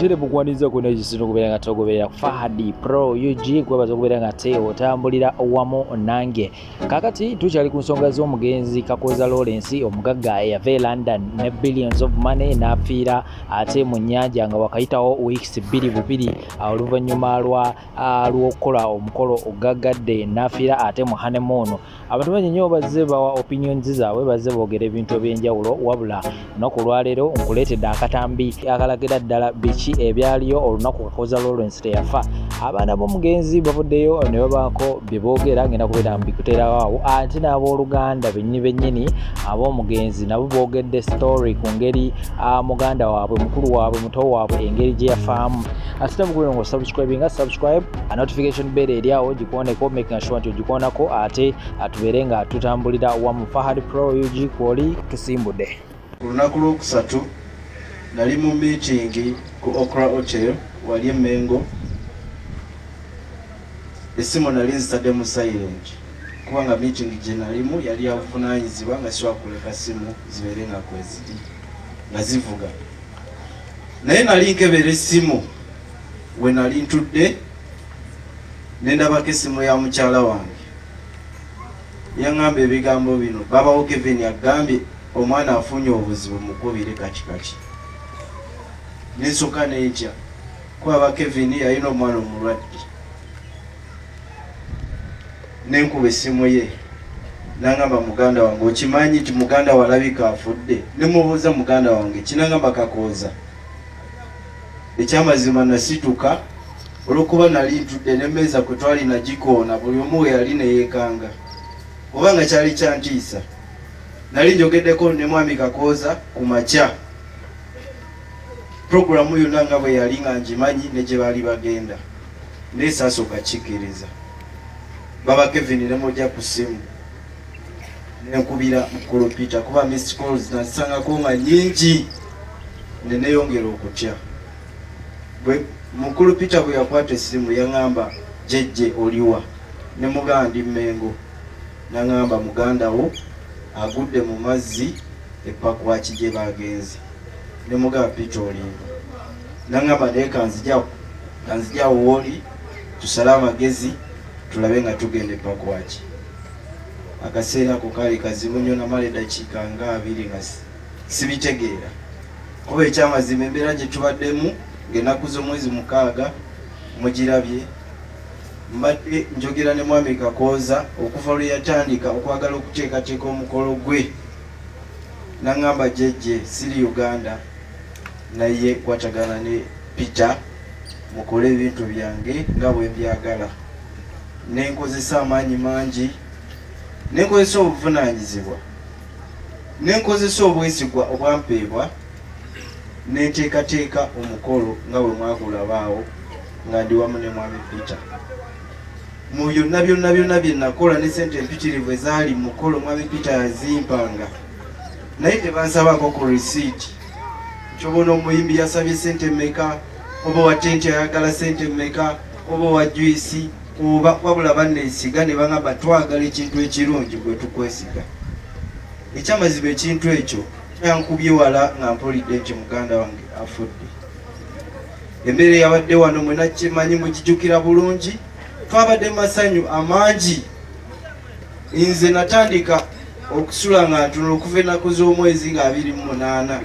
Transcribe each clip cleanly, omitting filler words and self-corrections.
Butere bukwaniriza kwona ekisina okubeera nga togoberera Fahad Pro UG, kwebaza okubeera nga te otambulira wamu nange. Kakati tukyali ku nsonga z'omugenzi Kakooza Lawrence, omugagga eyava e London ne billions of money n'afiira ate mu nnyanja nga wakayitawo weeks bbiri bubiri oluvannyuma lwa lw'okukola omukolo ogaggadde n'afiira ate mu honeymoon. Abantu bangi nnyo bazze bawa opinions zaabwe, bazze boogera ebintu ebyenjawulo, wabula olunaku olwaleero nkuleetedde akatambi akalagira ddala biki ebyaliyo olunaku Kakooza Lawrence teyafa. Abaana b'omugenzi bavuddeyo ne babaako bye boogera, ngenda kubeera mbikuteerawo awo, ate n'abooluganda bennyini bennyini ab'omugenzi nabo boogedde story ku ngeri muganda waabwe, mukulu waabwe, muto waabwe engeri gye yafaamu. Ate nabukubeera nga osubscribinga, subscribe, notification bell eri awo gikoneko, making sure nti ogikonako, ate tubeere nga tutambulira wamu. Fahad Pro UG kwoli, tusimbudde. Ku lunaku lwokusatu nali mu meeting ku Okra Hotel wali e Mengo. Essimu nali nzitadde mu silent kubanga meeting gye nalimu yali yabuvunaanyizibwa nga sisobola kuleka simu zibeere nga kweziri nga zivuga, naye nali nkebera essimu we nali ntudde ne ndabako essimu ya mukyala wange. Yaŋŋamba ebigambo bino: "Babawo Kevin agambye omwana afunye obuzibu, mukubire kati kati." Nensooka nentya kuba Kevin yalina omwana omulwadde. Nenkuba essimu ye, nangamba, "Muganda wange, okimanyi nti muganda walabika afudde?" Nemubuuza, "Muganda wange?" Kinangamba, "Kakooza." Ekyamazima nasituka olwokuba nali ntudde nemmeeza kwe twali nagikoona, buli omu we yali neyeekanga kubanga kyali kyantiisa. Nali njogeddeko ne mwami Kakooza ku makya, puroguramu yonna nga bwe yali nga ngimanyi ne gye baali bagenda, naye saasooka kikkiriza. Baba Kevin ne mujja ku ssimu, nenkubira mukulu Peter kuba missed calls nazisangako nga nyingi, neneyongera okutya. Bwe mukulu Peter bwe yakwata essimu, yaŋŋamba, "Jejje, oliwa?" Ne mugamba, "Ndi Mmengo." Naŋŋamba, "Muganda wo agudde mu mazzi epakwaki gye bagenze." Ne mugamba, "Peter, olimba." Naŋŋamba, "Naye kanzijawo wooli tusale amagezi tulabe nga tugenda epakwaki." Akaseera ako kaali kazibu nnyo, namala eddakiika nga 20 nga sibitegeera kuba ekyamazima embeera gye tubaddemu ng'ennaku z'omwezi 6 mugirabye. Mbadde njogera ne mwami Kakooza okuva lwe yatandika okwagala okuteekateeka omukolo gwe, naŋŋamba, "Jejje, siri Uganda, naye kwatagana ne Peter mukole ebintu byange nga bwe mbyagala." Nenkozesa amaanyi mangi, nenkozesa obuvunaanyizibwa, nenkozesa obwesigwa obwampeebwa, nenteekateeka omukolo nga bwe mwagulabaawo nga ndi wamu ne mwami Peter. Mu byonna byonna byonna bye nakola ne sente empitirivu ezaali mu mukolo, mwami Peter yazimpanga, naye tebansabako ku receipt kyobona omuyimbi yasabye sente mmeka, oba wa tenti ayagala sente mmeka, oba wa juice oba. Wabula banneesiga ne baŋamba, "Twagala ekintu ekirungi, gwe tukwesiga." Ekyamazima ekintu ekyo kyankubye wala nga mpulidde nti muganda wange afudde. Embeera eyabadde wano mwena kimanyi, mugijjukira bulungi. Twabadde mu masanyu amangi. Nze natandika okusula nga ntunula okuva ennaku z'omwezi nga 28.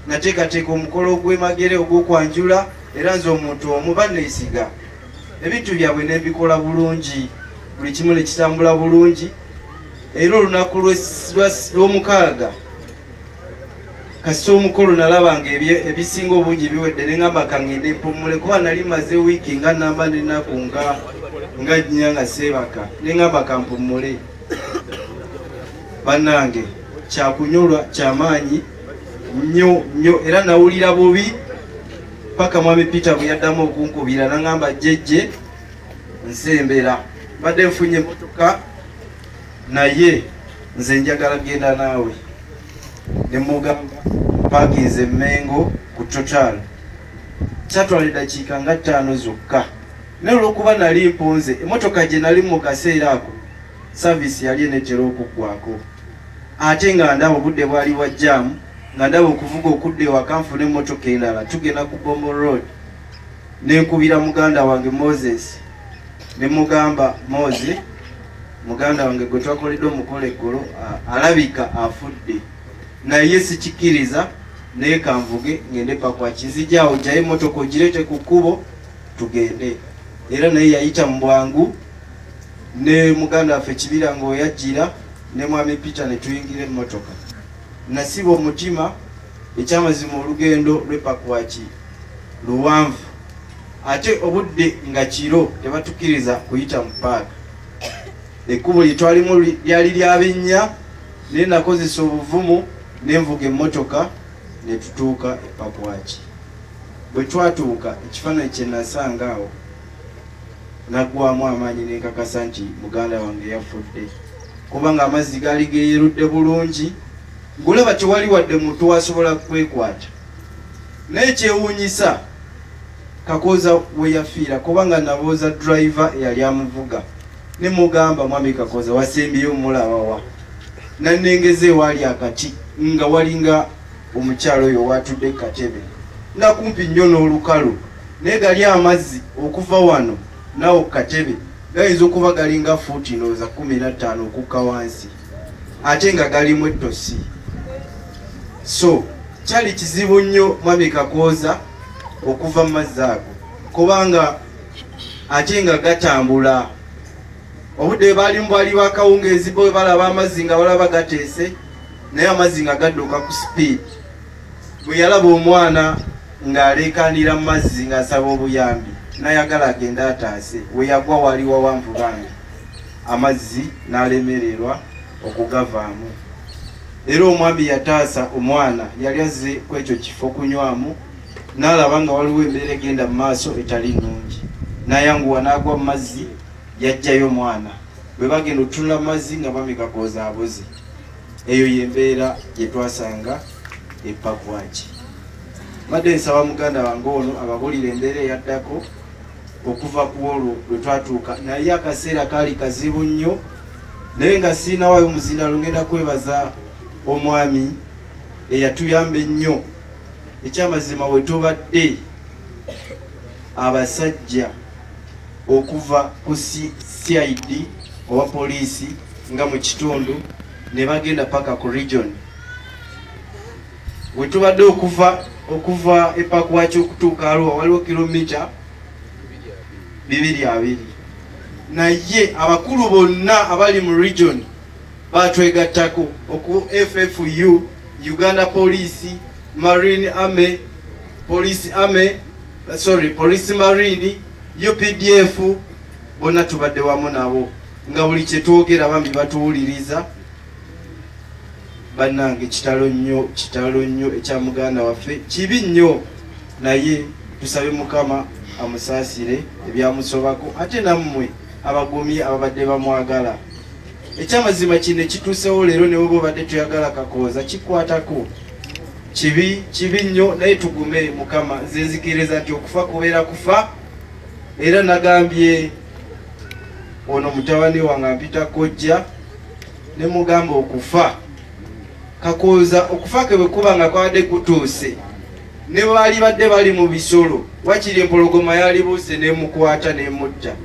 Nateekateeka omukolo gw'emagere ogw'okwanjula, era nze omuntu omu banneesiga ebintu byabwe nembikola bulungi, buli kimu ne kitambula bulungi. Era olunaku lw'omukaaga kasita omukolo nalaba nga ebisinga obungi biwedde, neŋamba kaŋŋende mpummule kuba nali maze wiiki nga namba n'ennaku nga 4 nga seebaka. Neŋŋamba kampummule. Bannange, kyakunyolwa kyamaanyi nnyo nnyo, era nawulira bubi paka mwami Peter bwe yaddamu okunkubira naŋŋamba, "Jjejje, nsembera, mbadde nfunye emmotoka, naye nze njagala genda naawe." Ne mugamba, "Pakinze Mengo ku Total." Kyatwala eddakiika nga 5 zokka, naye olwokuba nali mpunze, emmotoka gye nali mu kaseera ako service yali enetera okuggwako, ate nga ndaba obudde bwali bwa jam. Nga ndaba okuvuga okudda ewaka nfune emmotoka endala, tugenda ku Bombo Road, nenkubira muganda wange Moses ne mugamba, Moses, muganda wange gwe twakoledde omukolo eggulo alabika afudde, naye sikikkiriza, naye kanvuge ngende Pakwaki, nzijaawo jjayo emmotoka ogireete ku kkubo tugende. Era naye yayita mu bwangu ne muganda waffe Kibira ng'oyajjira ne mwami Peter ne tuyingira emmotoka. Nasiba omutima. Ekyamazima olugendo lw'e Pakwaki luwanvu, ate obudde nga kiro, tebatukkiriza kuyita mu paaka. Ekkubo lye twalimu lyali lya binnya, naye nakozesa obuvumu ne nvuga emmotoka ne tutuuka e Pakwaki. Bwe twatuuka, ekifaananyi kye nasanga awo naggwamu amaanyi ne nkakasa nti muganda wange yafudde, kubanga amazzi gaali geeyerudde bulungi ng'olaba tewali wadde muntu asobola kwekwata. Naye kyewuunyisa Kakooza we yafiira, kubanga nabuuza driver eyali amuvuga ne mugamba, mwami Kakooza wasembyeyo omulaba wa? Nannengeza ewaali akati nga walinga omukyalo oyo waatudde ku katebe, nga kumpi nnyo n'olukalu, naye gali amazzi okuva wano naawo ku katebe gayinza okuba galinga fuuti ndowooza 15 okukka wansi, ate nga galimu ettosi. So kyali kizibu nnyo mwami Kakooza okuva mu mazzi ago, kubanga ate nga gatambula. Obudde bwebalimu bwali bwakawungeezi, bo balaba amazzi nga balaba gateese, naye amazzi nga gadduka ku speed. Bwe yalaba omwana ng'aleekaanira mu mazzi ng'asaba obuyambi, n'ayagala agende ataase. We yagwa waali wawanvu bambi, amazzi n'alemererwa okugavaamu. Era omwami yataasa omwana, yali azze ku ekyo kifo kunywamu, n'alaba nga waliwo embeera egenda mu maaso etali nnungi, n'ayanguwa n'agwa mu mazzi, yaggyayo omwana. Bwe bagenda okutunula mu mazzi nga mwami Kakooza abuze. Eyo y'embeera gye twasanga e Pakwaki. Mbadde nsaba muganda wange ono ababuulire embeera eyaddako okuva ku olwo lwe twatuuka, naye akaseera kaali kazibu nnyo. Naye nga siinawaayo muzindalo, ngenda kwebaza omwami eyatuyamba ennyo. Ekyamazima we tubadde abasajja okuva ku CID oba poliisi nga mu kitundu ne bagenda paka ku region, we tubadde okuva e Pakwaki okutuuka Arua waliwo kilomita 220, naye abakulu bonna abali mu region batwegattako, oku FFU, Uganda Police, Marine Army, Police Army, sorry, Police Marine, UPDF, bonna tubadde wamu nabo, nga buli kyetwogera bambi batuwuliriza. Bannange, kitalo nnyo, kitalo nnyo ekya muganda waffe, kibi nnyo, naye tusabe Mukama amusaasire ebyamusobako, ate nammwe abagumye ababadde bamwagala. Ekyamazima kino ekituusewo leero, ne bwe obadde toyagala Kakooza, kikwatako kibi, kibi nnyo, naye tugume. Mukama, nze nzikiriza nti okufa kubeera kufa. Era nagambye ono mutabani wange ampita kojja, ne mugamba okufa Kakooza, okufa ke bwe kuba nga kwabadde kutuuse, ne baali badde bali mu bisolo, wakiri empologoma yalibuuse nemukwata nemutta.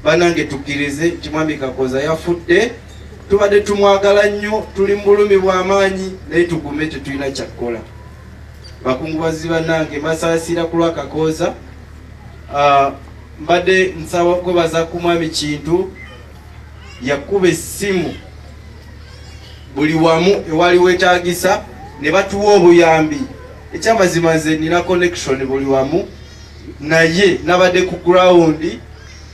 Banange, tukkirize nti mwami Kakooza yafudde. Tubadde tumwagala nnyo, tuli mu bulumi bw'amaanyi, naye tugume, tetulina kyakkola. Bakungubazi bannange, mbasaasira ku lwa Kakooza. Mbadde nsaba kwebaza ku mwami Kintu, yakuba essimu buli wamu ewali weetaagisa ne batuwa obuyambi. Ekyamazima nze nina connection buli wamu, naye nabadde ku ground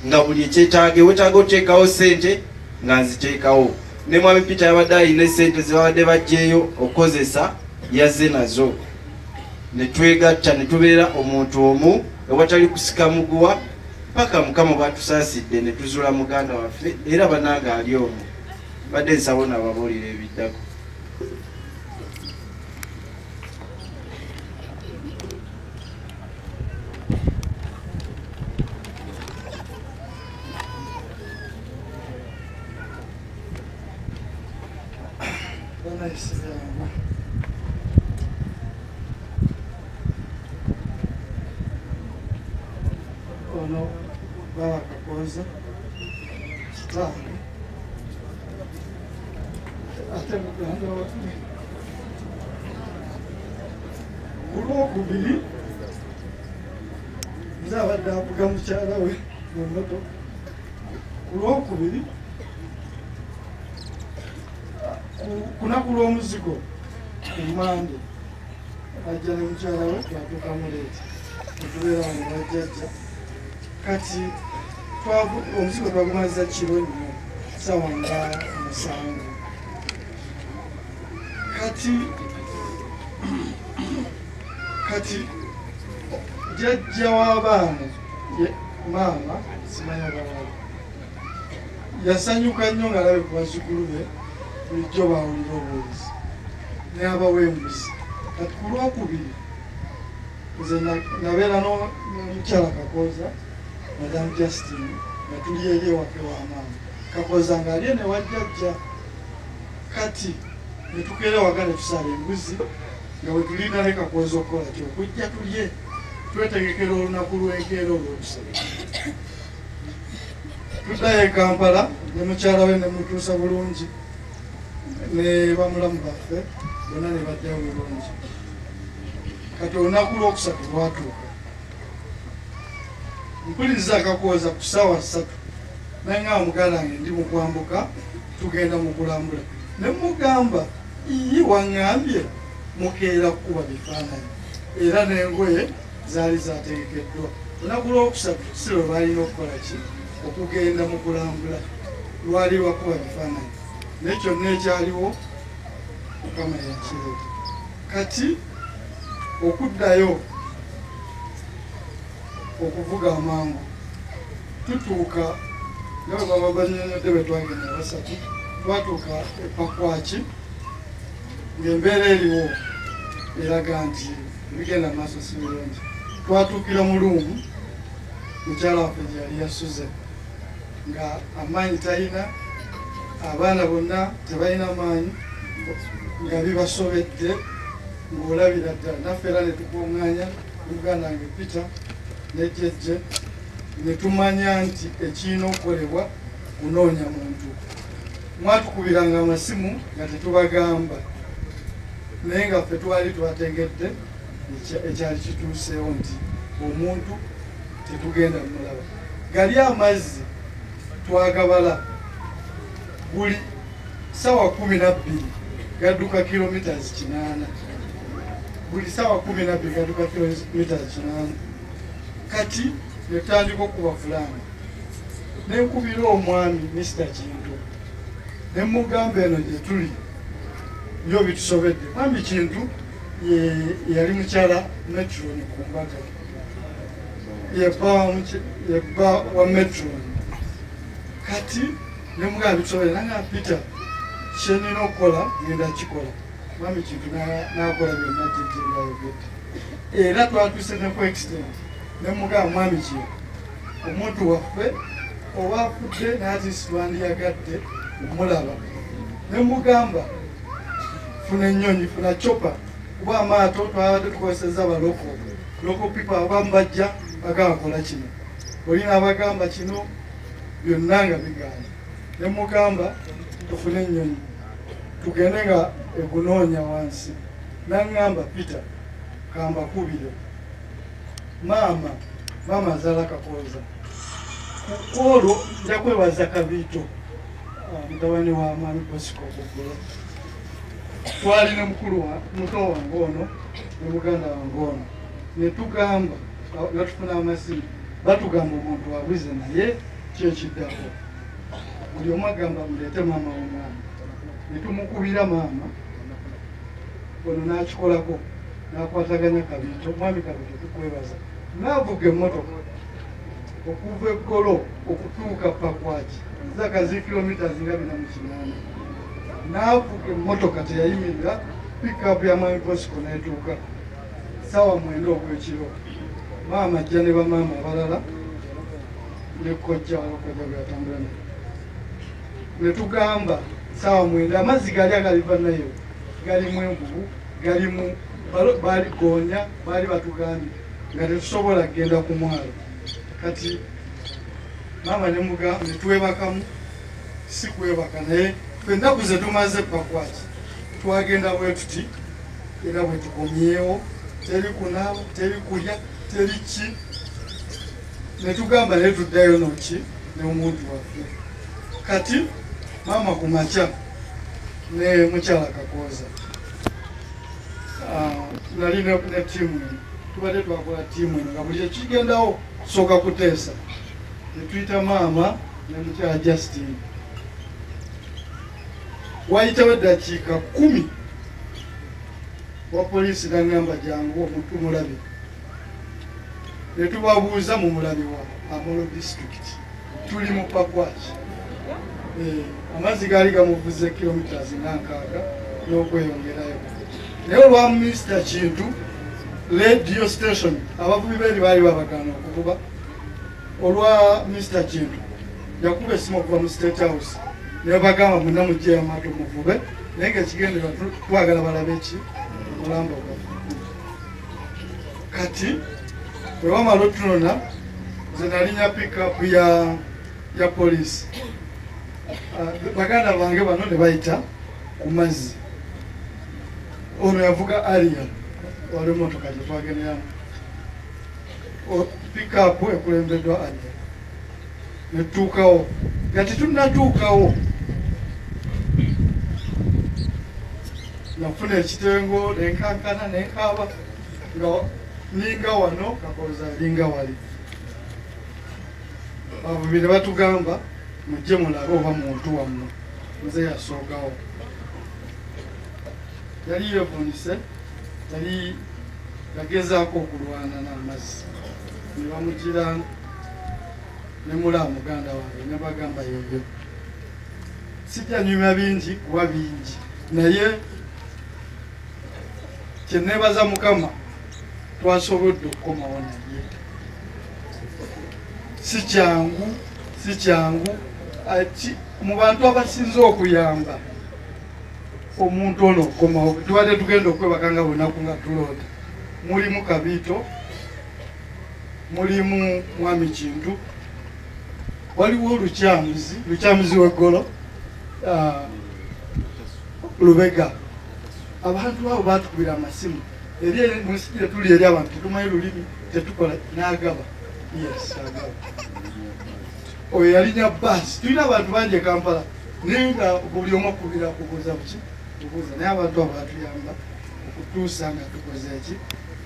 nga buli ekyetaaga, ewetaaga oteekawo sente nga nziteekawo. Ne mwami Peter yabadde alina esente zebabadde baggyeyo okukozesa, yazze nazo ne twegatta ne tubeera omuntu omu ewatali kusika muguwa, paka Mukama bwatusaasidde ne tuzuula muganda waffe. Era banange ali omwo. Mbadde nsaba onababuulira ebiddako. Ono baba Kakooza kitange ate muganda wange. Ku Lwokubiri nze abadde avuga mukyala we mu mmotoka. Ku Lwokubiri, kunaku lw'omuzigo, ku Mande, ajja ne mukyala we, twatuuka muleeti netubeera wano bajjajja. Kati omuzigo twagumaziza kiro nnyo, sawa nga 7. Kati jjajja w'abaana, maama simanyi abalala, yasanyuka nnyo ng'alabe ku bazzukulu be bulijjo bawulira obuwulizi, n'abawa embuzi. Kati ku Lwokubiri nze nabeera n'omukyala Kakooza, Madam Justin, nga tuli eri ewaka wa maama Kakooza ng'ali eno ewa jjajja. Kati ne tukeera ewaka ne tusala embuzi nga bwe tulina ne Kakooza okukola ki, okujja tulye, twetegekera olunaku lw'enkeera olwokusatu. Tuddayo e Kampala ne mukyala we ne mutuusa bulungi ne bamulamu baffe bonna ne baddayo bulungi. Kati olunaku lwokusatu lwatuuka, mpuliriza Akakooza ku ssaawa 3 naye nga muganda wange ndi mu kwambuka, tugenda mu kulambula. Ne mugamba, iyi waŋŋambye mukeera kukuba bifaananyi, era n'engoye zaali zategekeddwa. Olunaku lwokusatu si lwe balina okukola ki, okugenda mu kulambula, lwali lwakuba bifaananyi. Naye kyonna ekyaliwo Mukama yakireeta. Kati okuddayo okuvuga amangu, tutuuka nga bwe baba banyonyodde bwe twagenda basatu, twatuuka epakwaki ng'embeera eriwo eraga nti ebigenda maaso si birungi. Twatuukira mu room mukyala waffe gye yali yasuze nga amaanyi talina, abaana bonna tebalina maanyi, nga bibasobedde ng'olabira ddala. Naffe era ne tukuŋŋaanya muganda wange Peter ne jjejje ne tumanya nti ekirina okukolebwa kunoonya muntu. Mwatukubiranga amasimu nga tetubagamba, naye nga ffe twali twategedde ekyali kituuseewo nti omuntu tetugenda mulaba. Gali amazzi twagabala buli sawa 12 gadduka kilometers 8, buli sawa 12 gadduka kilometers 8. Kati netutandika okuba fulani, nenkubira omwami Mr Kintu nemugamba eno gye tuli byo bitusobedde. Mwami Kintu yali mukyala matron ku mbaga, yebba wa matron. Kati nemugamba bitusobedde, nanga Peter, kyenina okukola ngenda kikola. Mwami Kintu nakola byonna jjejje byayogedde, era twatuuse ne ku extent nemugamba, mwami Kintu, omuntu waffe oba afudde naatisi twandiyagadde omulaba. Nemugamba, funa ennyonyi, funa chopper, kuba amaato twabadde tukozeseza ba local people, abamu bajja bagamba kola kino, olina abagamba kino, byonna nga bigaana. Nemugamba tufune ennyonyi tugende nga egunoonya wansi. Naŋŋamba, Peter, kambakubire maama, maama azaala Kakooza. Ku olwo nja kwebaza Kabiito, mutabani wa mwami Bosco Bugolo. Twali ne mukulu wa muto wange ono ne muganda wange ono, ne tugamba nga tufuna amasimu batugamba omuntu abuze, naye kyekiddako buli omu agamba muleete maama w'omwana. Ne tumukubira maama ono n'akikolako, n'akwataganya Kabiito. Mwami Kabiito, tukwebaza. Naavuga emmotoka okuva eggolo okutuuka Pakwaki, zakazi kilometers nga 408. Naavuga emmotoka teyayimirira, pickup ya mwami Bosco n'etuuka saawa 9 ogw'ekiro. Maama ajja ne bamaama abalala ne kojja, kojja bwe yatambula naye. Ne tugamba saawa 9 amazzi gali agaliva nayo galimu envubu, galimu baali goonya, baali batugambye nga tetusobola kugenda ku mwalo. Kati maama ne netwebakamu, si kwebaka, naye ffe ennaku ze tumaze Pakwaki twagenda bwe tuti era bwe tukomyewo, teri kunaaba, teri kulya, teri ki, ne tugamba naye tuddayo noki n'omuntu waffe. Kati maama ku makya ne mukyala Kakooza, nali ne ttiimu eno, tubadde twakola ttiimu eno nga buli ekigendawo tusooka kuteesa, ne tuyita maama ne mukyala Justine. Wayitawo eddakiika 10, wa poliisi nangamba, "Jangu omuntu mulabe." Ne tubabuuza, "Mumulabe wa?" "Amolo district, tuli mu Pakwaki." Amazzi gaali gamuvuze kilometers nga 60 n'okweyongerayo, naye olwa Mr Kintu radio station, abavubi beeri baali babagaana okuvuba. Olwa Mr Kintu yakuba esimu okuva mu State House, nebagamba, "Mwenna mugyeyo amaato muvube," naye nga ekigendererwa twagala balabe ki omulambo gwaffe. Kati bwe bamala otunona, nze nalinya pickup ya poliisi. Baganda bange bano ne bayita ku mazzi. Ono yavuga aria, waliwo motoka gye twagenderamu, pickup ekulembeddwa aria, netutuukawo. Nga tetunnatuukawo, nafuna ekitengo, nenkankana, nenkaaba nga ninga wano Kakooza linga wali. Abavubi ne batugamba, "Mujje mulabe oba muntu wammwe." Nze yasookawo, yali yevunise, yali yagezaako okulwana n'amazzi, ne bamugira ne mulaba muganda wange, ne bagamba yoyo. Sijja nyumya bingi kuba bingi, naye kyeneebaza Mukama, twasobodde okukomawo, naye si kyangu, si kyangu. Mu bantu abasinze okuyamba omuntu ono okukomawo, tubadde tugenda okwebaka nga bunaku nga tuloota, mulimu Kabiito, mulimu Mwami Kintu, waliwo Lukyamuzi, Lukyamuzi weggolo, Lubega. Abantu abo batukubira amasimu eri munsi gye tuli, eri abantu tetumanyi lulimi, tetukola n'agaba. Yes, agaba oyo yalinya baasi. Tulina abantu bangi e Kampala, naye nga buli omu akubira kubuuza buki kubuuza, naye abantu abo batuyamba okutuusa nga tukoze eki,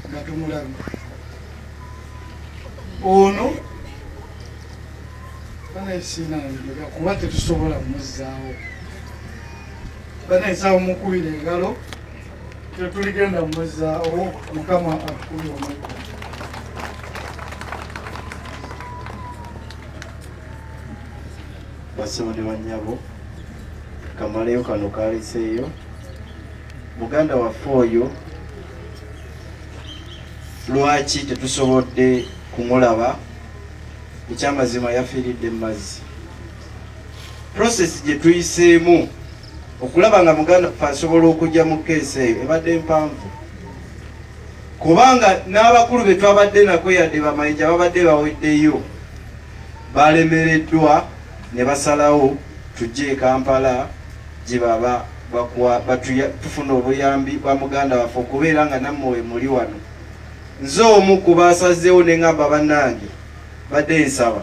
nga tumulabye ono. Banaye, siina njogera kuba tetusobola muzzaawo. Banaye, nsaba mukubira engalo, tetuligenda muzzaawo. Mukama atukubye omuggo. Bassebo ne bannyabo, kamaleyo kano kaleseeyo muganda waffe oyo. Lwaki tetusobodde kumulaba? Ekyamazima yafiiridde mu mazzi. Process gye tuyiseemu okulaba nga muganda waffe asobola okujja mu case eyo ebadde mpanvu, kubanga n'abakulu be twabadde nako, yadde bamayinja babadde baweddeyo, balemereddwa ne basalawo tujje e Kampala gye baba tufuna obuyambi bwa muganda waffe okubeera nga nammwe we muli wano. Nze omu ku basazeewo ne ŋŋamba, bannange, badde nsaba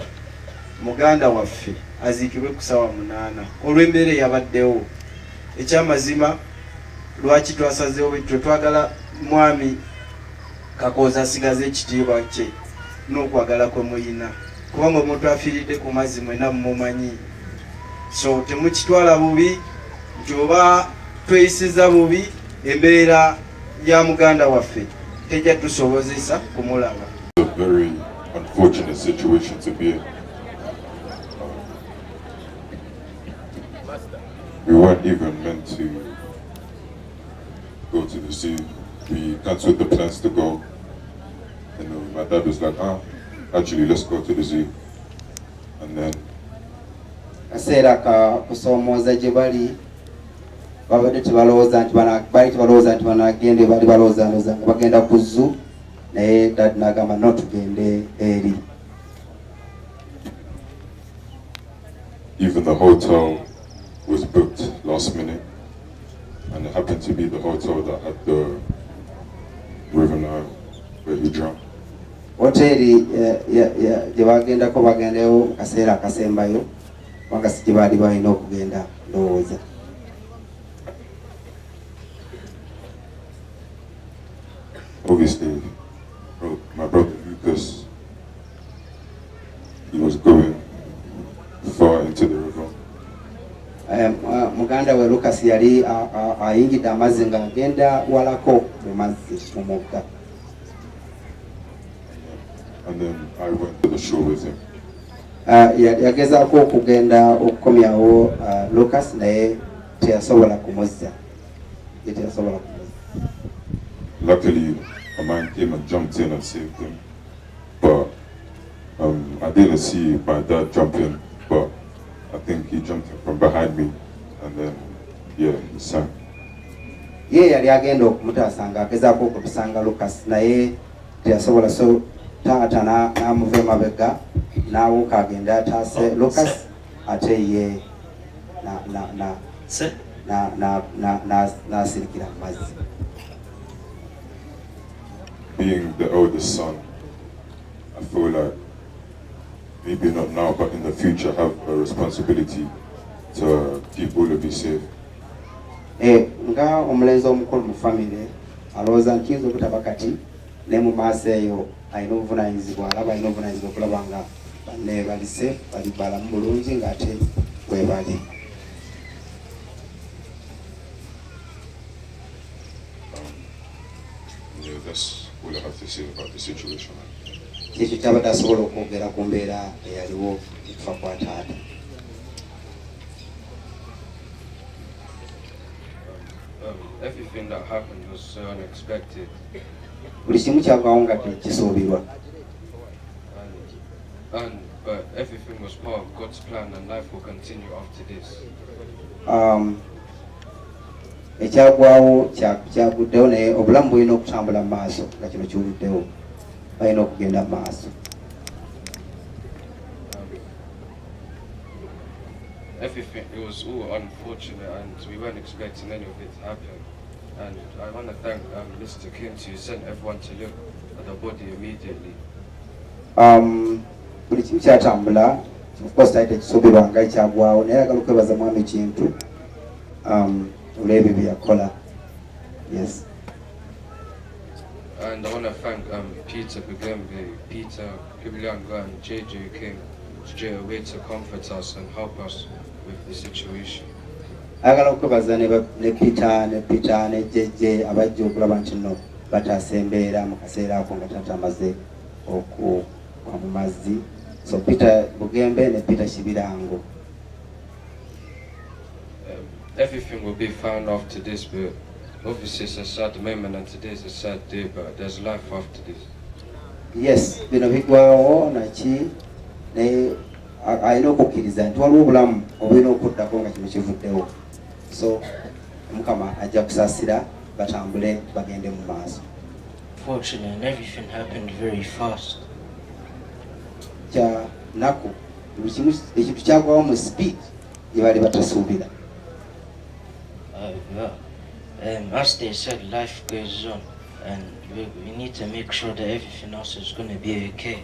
muganda waffe aziikibwe ku ssaawa 8 olw'embeera eyabaddewo. Ekyamazima lwaki twasazeewo bwe twagala mwami Kakooza asigaze ekitiibwa kye n'okwagala kwe muyina, kubanga omuntu afiiridde ku mazzi mwena mumumanyi. So temukitwala bubi nti oba tweyisiza bubi, embeera ya muganda waffe tejja tusobozesa kumulaba. A very unfortunate situation to be in. We weren't even meant to go to the sea. We cancelled the plans to go. And my dad was like, "Ah, actually, let's go to the zoo." And then Kaseera ka kusoomooza gye bali, babadde tebalowooza nti baali tebalowooza nti banagende, baali balowooza ndowooza nga bagenda ku zoo, naye dad n'agamba, "No, tugende eri." The hotel was booked last minute, and it happened to be the hotel that had the River Nile where he drowned. Hoteeri eh, gye bagendako bagendeyo mu kaseera akasembayo kubanga si gye baali balina okugenda ndowooza. Obviously, my brother Lucas, he was going far into the river. Eh, muganda we Lucas yali ayingidde amazzi ng'agenda walako mu mazzi mu mugga. And then I went to the shore with him. Ah, yagezaako okugenda okukomyawo ah, Lucas naye teyasobola kumuzza. Ye teyasobola kumuzza. Luckily, a man came and jumped in and saved him. But I didn't see my dad jump in, but I think he jumped in from behind me, and then, yeah, he sank. Ye yali agenda okumutaasa ng'agezaako okutusanga Lucas naye teyasobola so taata n'amuva emabega n'awuka agende ataase Lucas ate ye n'asirikira mu mazzi. Being the eldest son, I feel like maybe not now, but in the future, have a responsibility to keep all of you safe. Eh, nga omulenzi omukulu mu famire alowooza nti kiyinza obutaba kati naye mu maaso eyo alina obuvunaanyizibwa alaba alina obuvunaanyizibwa okulaba nga banne bali safe bali balamu bulungi ng'ate webali. Yeah, that's all I have to say about the situation. Kyekyo kyabadde asobola okwogera ku mbeera eyaliwo okufa kwa taata. Everything that happened was so unexpected. Buli kimu kyagwawo nga tekisuubirwa. And but everything was part of God's plan and life will continue after this. Ekyagwawo kyaguddewo naye obulamu bulina okutambula mu maaso nga kino kiwuliddewo balina okugenda mu maaso. Everything, it was all unfortunate and we weren't expecting any of it to happen. And I want to thank Mr. Kintu who sent everyone to look at the body immediately. Buli kimu kyatambula of course kyali tekisuubirwa nga ekyagwawo naye ayagala okwebaza mwami Kintu olw'ebyo bye yakola. Yes. And I want to thank Peter Bugembe, Peter Kibilyanga and JJ King straight away to comfort us and help us with the situation. Ayagala okwebaza ne Peter ne Peter ne JJ abajja okulaba nti nno bataasa embeera mu kaseera ako nga taata amaze okugwa mu mazzi. So Peter Bugembe ne Peter Kibirango. Everything will be found after this, but obviously it's a sad moment and today is a sad day, but there's life after this. Yes, bino bigwawo naki naye alina okukkiriza nti waliwo obulamu obulina okuddako nga kino kivuddewo. So Omukama ajja kusaasira batambule bagende mu maaso. Fortunate and everything happened very fast. Kya nnaku buli kimu ekintu kyagwawo mu speed gye baali batasuubira. Well, as they said, life goes on, and we need to make sure that everything else is going to be okay.